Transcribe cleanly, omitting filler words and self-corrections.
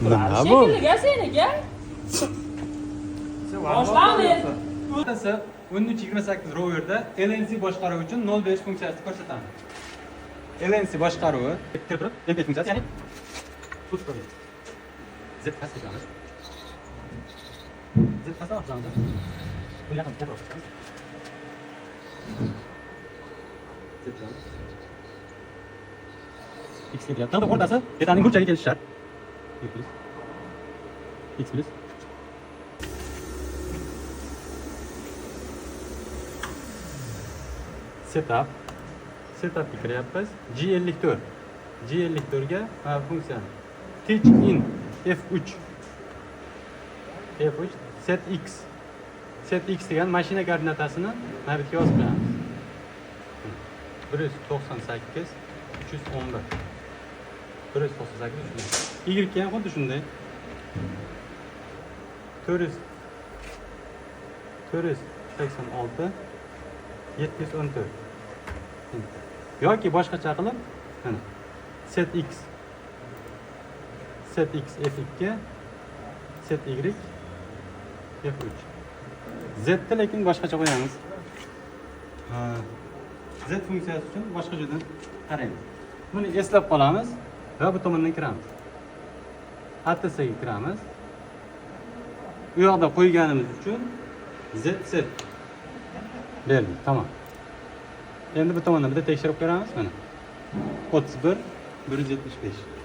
Nima bu? Shekilli seniki. Boshlandi. Otasi 1328 roverda LNC boshqaruvi uchun 05 funksiyasini ko'rsatamiz. LNC boshqaruvi kirib turib, F5 funksiyasi, ya'ni Z past qilamiz. Z past olamiz. Bu yaqin katta qilamiz. Z qilamiz. X kelyapti. Tig'ni o'rtasi detalning burchagi kelishi shart. Y plus. X plus. Setup. Setupga kiryapmiz. G54. G54 ga mana funksiyani teach in F3. F3 set X. Set X degan mashina koordinatasini mana bu yerga yozib qo'yamiz. 198 311. 198 311. Y ga ham xuddi shunday. 400 486 714. Yoki boshqacha qilib, mana set X, set X F2, set Y F3. Z ni lekin boshqacha qo'yamiz. Ha, Z funksiyasi uchun boshqa joydan qaraymiz. Buni eslab qolamiz va bu tomondan kiramiz. ATS ga kiramiz. U yoqda qo'yganimiz uchun Z set berdik, tamom. Endi bu tomondan bitta tekshirib ko'ramiz mana. 31 175.